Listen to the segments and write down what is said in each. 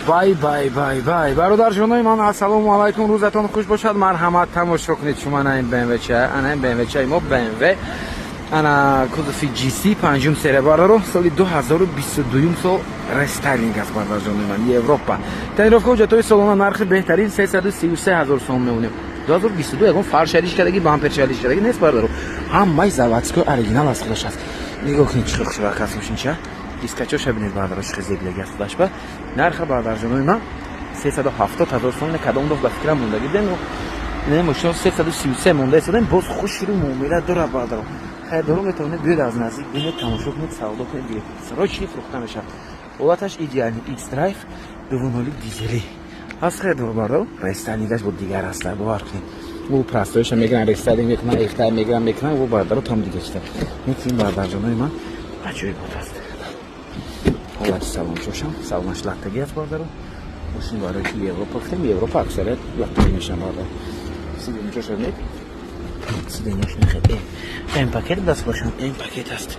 Бай, бай, бай, бай, бародарҷонои ман, ассалому алайкум, рӯзатон хуш бошад. Марҳамат, тамошо кунед шумо ана ин БМВ ча, ана ин БМВ чаи мо, БМВ ана кузови GC, панҷум серия, бародаро, соли 2022 сол, рестайлинг аст, бародарҷонои ман, Европа, тонировка, ҳуҷҷатҳои солона, нархи беҳтарин 333 ҳазор сом мемонем. 2022, ягон фаршалиш кардаги, бампершалиш кардаги нест, бародаро, ҳамаи заводской, оригинал аз худаш аст. Нигоҳ кунед, чӣ хушрак аст мошинча, дискачоша бинед, бародаро, чӣ зеблаги аст худаш. Ба нарха, бародарҷонои ман, 370 ҳазор сом. Кадом доф ба фикрам мондаги дем, не, мошино 333 монда истодем, боз хушрӯ муомила дорад, бародаро. Харидоро метавонед биёед, аз наздик бинед, тамошо кунед, савдо кунед, гиред. Срочный фурӯхта мешавад. Ҳолаташ идеальный, xDrive 2.0 дизелӣ ҳаст, харидоро, бародаро, рестайлингаш бо дигар аст, бовар кунед. Ӯ простоиша мегиран, рестайлинг мекунан, эхтай мегиран, мекунан, ӯ, бародаро, там дига чита. Ин, бародарҷонои ман, аҷоибот аст. Ҳолати салончошам, салонаш латтагӣ аст, бародаро. Мошин барои ки Европа гуфтем, Европа аксарият латтагӣ мешаванд, бародаро. Сиденьячоша бинед, сиденьяш нехел М пакет даст бошам, М пакет аст.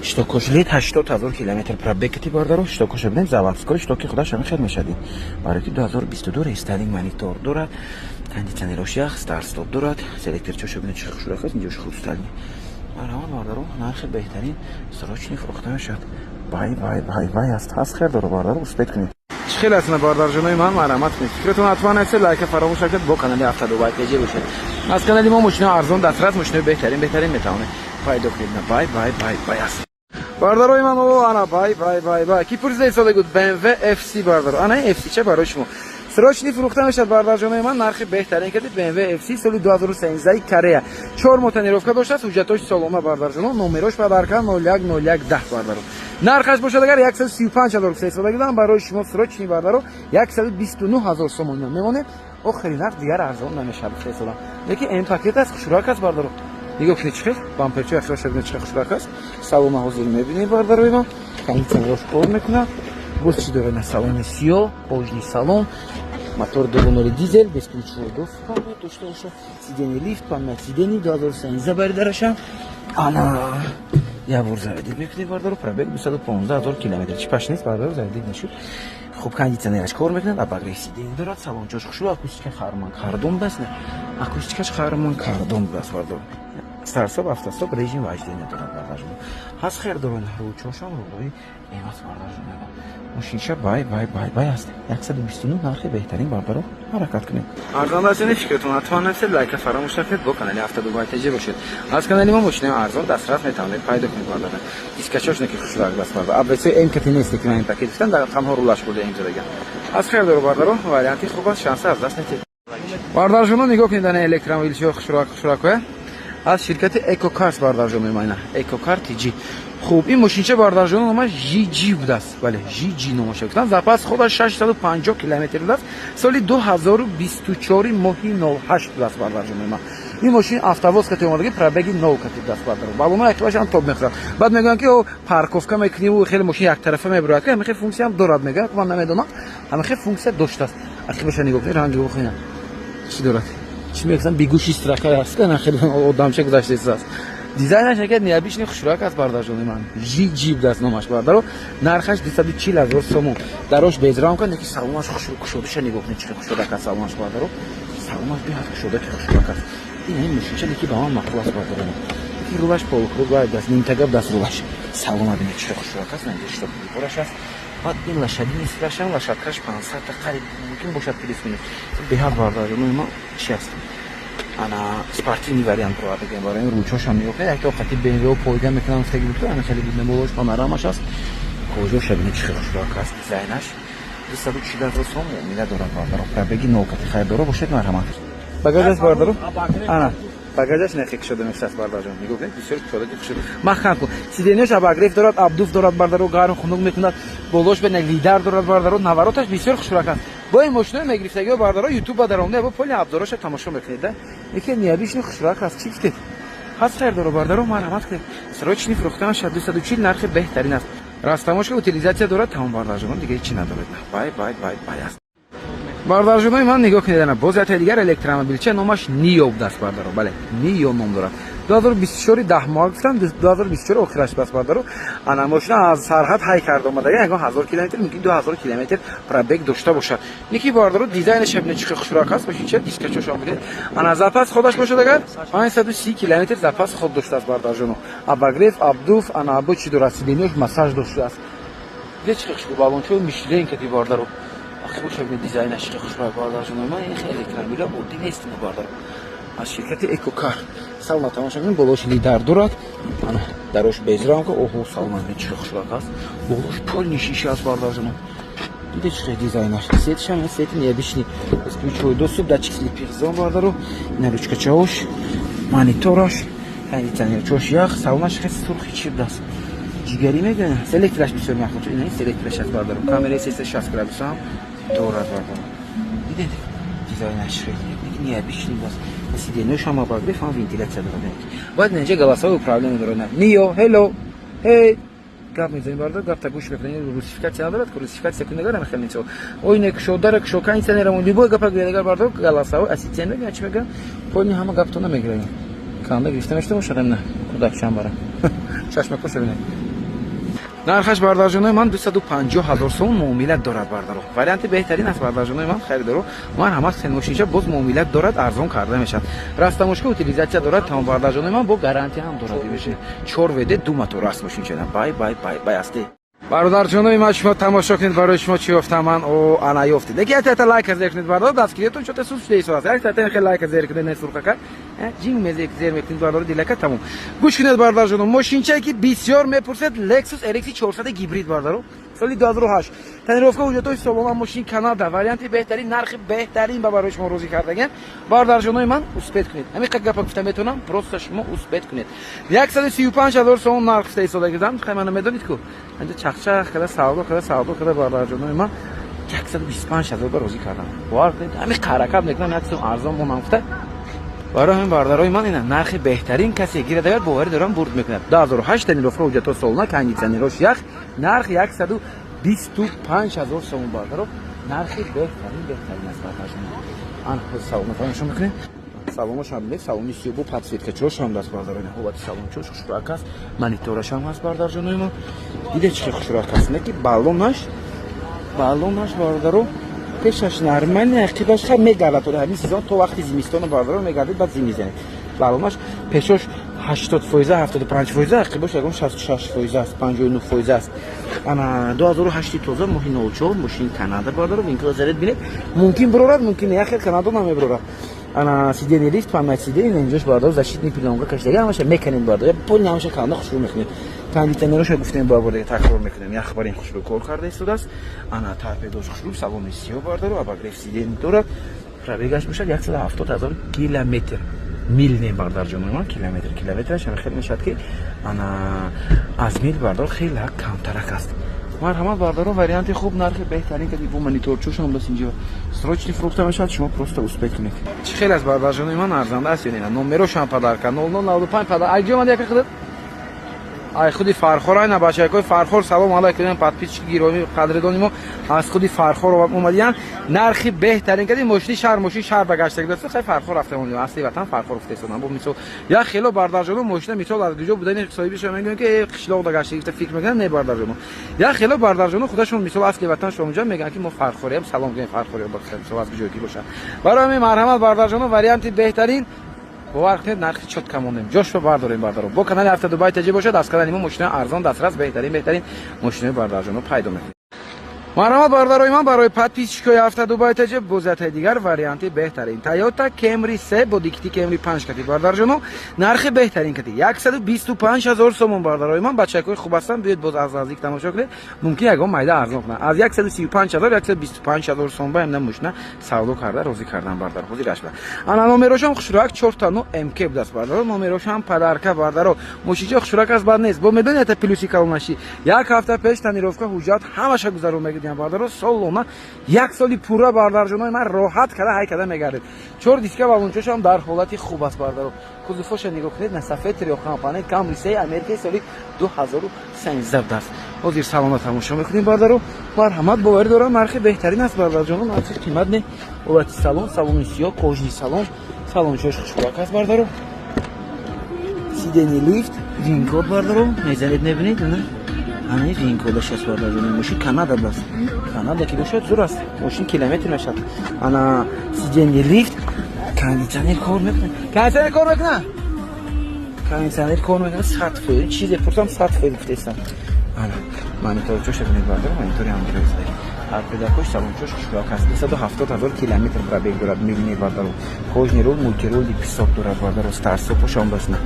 Щитокош лит 80 000 километр пробегати, бародаро. Щитокоша бинед, заводской щитоки худаш ҳами хел мешадин, барои ки 2022, рестайлинг, монитор дорад, кондиционерош ях, старт-стоп дорад, селекторчоша бинед, чӣ хушрак аст, инҷош хрустальный. Марҳамат, бародаро, нархи беҳтарин, срочный фурӯхта мешавад. Бай, бай, бай, бай аст, ҳаст хер дору, бародаро, успеть кунед. Чӣ хел аст, бародарҷонои ман? Марҳамат кунед, фикратон ҳатман нависед, лайка фаромӯш накунед, бо канали Автодубай ТЖ бошед. Аз канали мо мошинаи арзон дастрас, мошинаи беҳтарин, беҳтарин метавонед пайдо кунед. Бай, бай, бай, бай аст, бародарои ман. О, ана, бай, бай, бай, бай, ки пурсида истода буд BMW FC, бародаро, ана FC ча барои шумо срочный фурӯхта мешавад, бародарҷонои ман, нархи беҳтарин кардид. BMW FC соли 2013, Корея, 4 моҳ тонировка доштааст, ҳуҷҷатҳои солона, бародарҷоно, номерош падарка 010110, бародаро. Нархаш бошад агар 135 ҳазор истифода кардам, барои шумо срочный, бардаро, 129 ҳазор сомонӣ мемонем. Охири нарх, дигар арзон намешавад, истифода. Лекин М пакет аст, хушрак аст, бардаро. Нигоҳ кунед, чӣ хел бамперчо ахираш, бинед, чӣ хушрак аст. Салона ҳозир мебинед, бардарои ман, кондиционерош кор мекунад. Боз чӣ дорад? На, салони сиёҳ, кожаный салон, мотор 2.0 дизель, бесключевой доступ дошта бошад, сиденье лифт, память сидений, 2013 баридарашам. Ана як бор заводить мекунед, бардаро, пробег 215 ҳазор километр, чипаш нест, бардаро, заводить нашуд. Хуб, кондиционераш кор мекунад, обогрев сидений дорад, салончош хушрӯ, акустика Харман Кардон будааст, акустикаш Харман Кардон будааст, бардаро. Старт-стоп, автостоп, режим вождения дорад, бардарҷон. Ҳаст хер дорад, рӯчошам рӯи эмас, бардарҷон. Мошинша бай, бай, бай, бай аст. 129 нархи беҳтарин, бардаро, ҳаракат кунед. Арзон аст, фикратон ҳатман нависед, лайка фаромӯш накунед, бо канали Автодубай ТЖ бошед. Аз канали мо мошинаи арзон дастрас метавонед пайдо кунед, бардар. Дискачош неки хушрак даст, бардар. Абвесои М кати нест, ки ман пакет гуфтам, дар танҳо рулаш бурда М задаган. Аз хер дору, бардаро, варианти хуб аст, шанса аз даст нетед. Бардарҷоно, нигоҳ кунед, ана электромобилчиҳо хушрак, хушракоя аз ширкати Экокарс, бардарҷонои майна, Экокар TG. Хуб, ин мошинча, бардарҷоно, номаш GG будааст, бале, GG номаша гуфтам. Запас ходаш 650 километр будааст, соли 2024, моҳи 08 будааст, бардарҷонои ман. Ин мошин автовоз кати омадаги, пробеги нол кати будааст, бардаро. Балоно якбашам тоб мехӯрад. Баъд мегӯянд, ки парковка мекуниву хеле мошин яктарафа мебирояд, ки ҳамихел функсиям дорад, мегӯянд, ман намедонам, ҳамихел функсия доштааст. Ақибаша нигоҳ кунед, ранги бохӯна чӣ дорад, чӣ мегӯянд, бегущий строка аст, на хеле одамча гузаштааст. Дизайнаш яке необычный, хушрак аст, бардарҷони ман. GG будааст номаш, бардаро. Нархаш 240 ҳазор сомон. Дарош без рамка, неки салонаш кушодаша нигоҳ кунед, чӣ хушрак аст салонаш, бардаро. Салонаш беҳад кушода, ки хушрак аст. Ин мошинча неки ба ман маъқул аст, бардаро. Ки рулаш полукруг даст, нимтага даст рулаш. Салона бинед, чӣ хушрак аст, что прибораш аст. Баъд ин лошадиный силашам, лошадкаш 500 қариб мумкин бошад, плюс минус. Беҳад, бародарони ма, чи аст, ана спортивный вариант провардагем барои ин. Ручошам нигоҳ кунед, як тоқати БМВ пойга мекунам гуфтаги буд, ана хеле буд, болош панорамаш аст. Кожоша бинед, чӣ хушрак аст дизайнаш. 240 000 сом муомила дорад, бардаро, пробеги нол кати. Хайрдоро бошед, марҳамат. Багажаш, бардаро, ана багажаш нехе кушода мешааст, бардарҷон, нигоҳ кунед, бисёр кушода, кушода, маҳкам кун. Сиденьяш обогрев дорад, обдув дорад, бардаро, гарм хунук мекунад. Болош бена лидар дорад, бардаро, навороташ бисёр хушрак аст. Бо ин мошинои мегирифтагиҳо, бардаро, Ютуба даромда, бо поли обзороша тамошо мекунед, да, яке необычный, хушрак аст. Чӣ гуфтед? Ҳаст хайрдоро, бардаро, марҳамат кунед. Срочный фурӯхтан шад, 240 нархи беҳтарин аст. Растамошка, утилизация дорад, тамом, бардарҷонон, дига ҳечи надорад. Бай, бай, бай, бай аст, бардарҷонои ман. Нигоҳ кунед, ана боз яте дигар электромобилча, номаш Нио будааст, бардаро, бале, Нио ном дорад. 2024 10 моҳ гуфтам, 2024 охираш бас, бародаро. Ана мошина аз сарҳад ҳай карда омадага, ягон 1000 километр, мумкин 2000 километр пробег дошта бошад. Ники, бародаро, дизайнаш бинед, чӣ хушрак аст мошинча, дискачошон бинед. Ана запас ход аш бошад агар 530 километр запас ход доштааст, бародарҷоно. Обогрев, обдув, ана бо чӣ дорад, сиденье ш массаж доштааст. Дига чӣ хушбу, балончо Мишлен кати, бародаро. Ахи боша, бинед, дизайнаш чӣ хушрак, бародарҷоно. Ман ин хеле электромобила оддӣ нест, бародаро. Аз ширкати Экокар. Салона тамошо кунед, болош лидар дорад. Ана дарош без рамка. Оҳо, салона чӣ хушрак аст. Болош полный шиша аст, бародарҷоно. Диде чӣ дизайнаш. Свет шам свет необычный. Бесключевой доступ, датчик слепых зон, бародаро. Ина ручкачаош, монитораш, кондиционерчош ях, салонаш хеле сурхи чиб аст. Ҷигарӣ мегӯянд. Селектораш бисёр махлуқ. Ина селектораш аст, бародаро. Камераи 360 градус ҳам дорад, бародаро. Дидед? Дизайнаш хеле необычный аст. Сиденье ш ҳам обогрев, ҳам вентиляция дорад. Баъд инҷа голосовое управление дорад. Нио, hello, hey, гап мезанем, бародар, гапта гӯш мекунем. Русификация надорад, русификация кунагар хеле нисо. Ой, не кушодара, кушо, кондиционерам, любой гапа гӯядагар, бародар, голосовой ассистент мегӯяд, чӣ мегӯяд? Полный ҳама гаптона мегирад. Канда гирифта мешуда бошад, на кӯдакчам бара. Чашмакоша бинед. Нархаш, бародарҷонои ман, 250 ҳазор сомон, муомилат дорад, бардаро. Варианти беҳтарин аст, бародарҷонои ман, харидоро. Марҳамат, мошинча боз муомилат дорад, арзон карда мешавад. Растаможка, утилизация дорад, тамом, бародарҷонои ман, бо гарантия ҳам дорад. Чор ВД, ду мотор аст мошинча. Бай, бай, бай, бай асте. Бародарҷонои ман, шумо тамошо кунед, барои шумо чӣ ёфтам ман. О, ана ёфтед. Яки якта лайка зер кунед, бародар, дастгириятон чота сус шуда истодааст. Як та хеле лайка зер кунед, не сурхака. Ҷинг мезек зер мекунед, бародар, дилака тамом. Гӯш кунед, бародарҷоно, мошинчае ки бисёр мепурсед, Lexus RX 400 гибрид, бародаро. Соли 2008. Тонировка, ҳуҷҷатҳои солона, мошин Канада, варианти беҳтарин, нархи беҳтарин ба барои шумо розӣ кардагем. Бародарҷонои ман, успеть кунед. Ҳамин қад гапа гуфта метавонам, просто шумо успеть кунед. 135 ҳазор сомон нарх гуфта истода гирдам. Хай, мана медонед ку. Инҷа чахчах када, савдо када, савдо када, бародарҷонои ман, 125 ҳазор ба розӣ кардам. Бовар кунед, ҳамин ҳаракат мекунам, як сум арзон монам гуфта. Барои ҳамин, бародарои ман, ина нархи беҳтарин, касе гирад агар, боварӣ дорам, бурд мекунад. 2008, тонировка, ҳуҷҷатҳо солона, кондиционерош ях, нарх 125 ҳазор сомон, бародаро. Нархи беҳтарин, беҳтарин аст, бародарҷон. Ан салона тамошо мекунем. Салонаш ҳам бинед, салони сиёбу подсветка чош ҳам даст, бародарои. Ҳолати салончош хушрак аст, монитораш ҳам ҳаст, бародарҷонои ман. Диде чӣ хушрак аст, не ки баллонаш, баллонаш, бародаро, пешаш нормально, ақибаш хай мегардад. То ҳамин сезон, то вақти зимистону, бародаро, мегардад, баъд зим мезанед. Баллонаш пешош 80%, 75%, ақибош ягон 66% аст, 59% аст. Ана 2008 тоза, моҳи 04, мошини Канада, бародаро. Винкро заред, бинед, мумкин бирорад, мумкин як хел Канадо намебирорад. Ана сиденье лифт, память сиденье, инҷош, бародаро, защитный плёнка кашидаги, ҳамаша меканед, бародаро, полный ҳамаша канда хушрӯ мекунед. Кондиционероша гуфтем, бародаро, такрор мекунем, як хабар ин хушрӯ кор карда истодааст. Ана торпедош хушрӯ, салони сиёҳ, бародаро, обогрев сиденье дорад. Пробег аш бошад 170 ҳазор километр, мил не, бародарҷонои ман, километр. Километраш ҳам хеле мешавад ки ана аз мил, бардаро, хеле камтарак аст. Марҳамат, бардаро, варианти хуб, нархи беҳтарин кади, бо мониторчошам даст. Инҷо срочный фурӯхта мешавад, шумо просто успеть кунед. Чӣ хел аст, бародарҷонои ман, арзанда аст ё не? Номерошам подарка 0095 подар. Айҷо омад яка худат, ай худи Фархор, айна бачакои Фархор, салом алайкум, подписчики гиромӣ, қадрдони мо аз худи Фархор омадиян. Нархи беҳтарин кади, мошини шаҳр, мошини шаҳр ба гаштаги доста, хай Фархор рафта омадем, асли ватан Фархор гуфта истодам. Бо мисол як хело, бардарҷоно, мошина мисол аз куҷо будани соҳибишо мегӯянд ки қишлоқ да гаштаги гуфта фикр мекунанд. Не, бардарҷоно, як хело бардарҷоно худашон мисол асли ватаншон онҷа мегӯянд ки мо фархориям. Салом кунем фархориям, мисол аз куҷое ки бошад. Барои ҳамин, марҳамат, бардарҷоно, варианти беҳтарин, бовар кунед, нархи чётко мондем, ҷошро бардорем, бардаро. Бо канали Ҳафта Дубай таҷи бошад, аз канали мо мошинаи арзон, дастрас, беҳтарин, беҳтарин мошинаи бардарҷоно пайдо мекунед. Марҳамат, бародарои ман, барои подписчик ои Ҳафта Дубай таҷи бозиятаи дигар варианти беҳтарин, Тойота Кемри се бо дикти Кемри 5 кати, бардарҷоно, нархи беҳтарин кати 125 ҳазор сомон. Бародарои ман, бачакҳои хуб ҳастанд, биёед боз аз наздик тамошо кунед, мумкин ягон майда арзон кунад. Аз 135 ҳазор, 125 ҳазор сомон ба имна мошина савдо карда розӣ кардан, бардар. Ҳозир ашба ана номерошам хушрак, чортану МК будааст, бардаро, номерошам подарка, бардаро. Мошинча хушрак аст, бад нест. Бо медонед, ята плюси калонаши, як ҳафта пеш тонировка, ҳуҷҷат ҳамаша гузарон мегирдиям, бардаро. Солона як соли пурра, бардарҷонои ман, роҳат карда ҳай карда мегардед. Чор диска, балончошам дар ҳолати хуб аст, бардаро. Кузовоша нигоҳ кунед, на сафед трёхкомпонент, Камри сеи Америкаи соли 2013 будааст. Ҳозир салона тамошо мекунем, бардаро. Марҳамат, боварӣ дорам, нархи беҳтарин аст, бардарҷоно, нархи қимат не. Ҳолати салон, салони сиёҳ, кожаный салон, салончош хушрак аст, бардаро. Сиденье лифт, VIN-код, бардаро, мезанед, мебинед, ана ҳамин VIN-код аш аст, бардарҷони. Мошин Канада аст, Канада ки бошад, зур аст мошин, километр мешавад. Ана сиденье лифт, кондитсионер кор мекунад, кондитсионер кор мекунад, кондитсионер кор мекунад 100%. Чизе пурсам, 100% гуфтестам. Ана монитор чоша бинед, бардаро, монитори Андроид. Торпедакош, салончош хушрак аст. 270 000 километр пробег дорад, мебинед, бардаро. Кожаный руль, мультируль, песок дорад, бардаро, старт-стоп ошомдасна.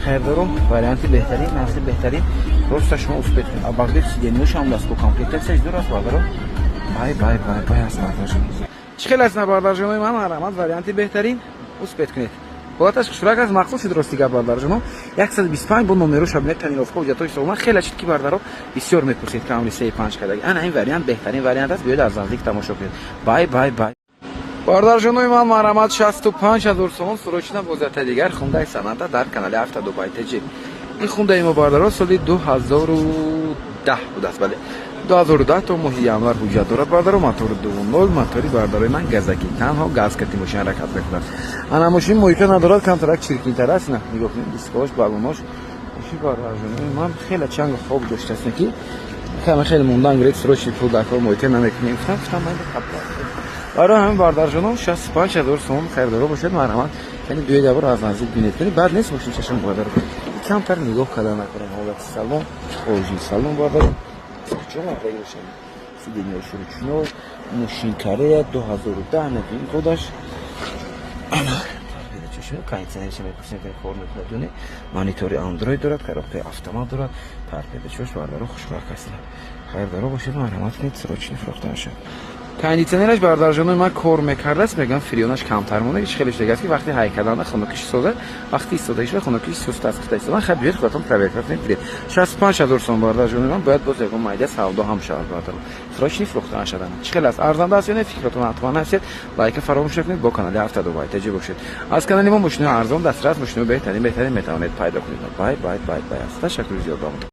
Хайрдаро, варианти беҳтарин, нархи беҳтарин. Просто шумо успеть кунед. Обогрев сиденье ошомдаст, бо комплектация ш дур аст, бардаро. Бай, бай, бай, бай аст, бардарҷон. Чӣ хел аст, бардарҷонои ман? Марҳамат, варианти беҳтарин, успеть кунед. Ҳолаташ хушрак аст, махсус шуд, рости гап, бардарҷоно. 125 бо номеро шабинет, тонировка, ҳуҷҷатҳои ҳисобона хеле чид, ки бардаро бисёр мепурсед, Камри сеи панҷ кардаги. Ана ин вариант беҳтарин вариант аст. Биёед, аз наздик тамошо кунед. Бай, бай, бай, бардарҷонои ман, марҳамат, 65 000 сомон, срочно. Бозата дигар Хундай Соната дар канали Авто Дубай ТЖ. Ин Хундаи мо, бардаро, соли 2010 будааст, бале, 2010 то моҳи январ ҳуҷҷат дорад, бардаро. Мотори 2.0, мотори, бардарои ман, газакӣ, танҳо газ кати мошин ҳаракат мекунад. Ана мошин мойка надорад, камтарак чиркинтар аст. На, нигоҳ кунед, дискош, балонош. Мошин, бардарҷонои ман, хеле чанг хоб доштааст, ки каме хеле мондан гиред, срочный пул дар кор, мойка намекунем, гуфтам ман. Барои ҳамин, бардарҷонон, 65 000 сомон. Харидоро бошед, марҳамат, яъне биёед, ябор аз наздик бинед кунед. Бад нест мошин, чашм бардаро, камтар нигоҳ карда накунем. Ҳолати салон, хориҷи салон, бардаро, куҷо мардаги бошад, сиденье ш ручной. Мошин Корея, 2010, навин кодаш. Кондитсионерша мепурсем, кор мекунад ё не. Монитори Андроид дорад, коробка и автомат дорад, торпедачош, бардаро, хушрак аст. Хайрдаро бошед, марҳамат кунед, срочный фурӯхта мешавад. Кондитсионераш, бардарҷонои ман, кор мекардааст, мегӯям, фреон аш камтар монда. Ҳеч хеле шудагааст, ки вақти ҳай карданда хунукиш соза, вақти истодагиш хунукиш суст аст, гуфта истодан. Хай, биёед, худатон проверка кунед, биред. 65 000 сом, бардарҷонои ман, бояд боз ягон майда савдо ҳам шавад, бардар, срочный фурӯхта нашавад. Чӣ хел аст, арзанда аст ё не? Фикротон ҳатман ҳастед. Лайка фаромӯш накунед, бо канали Авто Дубай ТЖ бошед. Аз канали мо мошинои арзон, дастрас, мошинои беҳтарин, беҳтарин метавонед пайдо кунед. Бай, бай, бай, бай аст. Ташаккури зиёд ба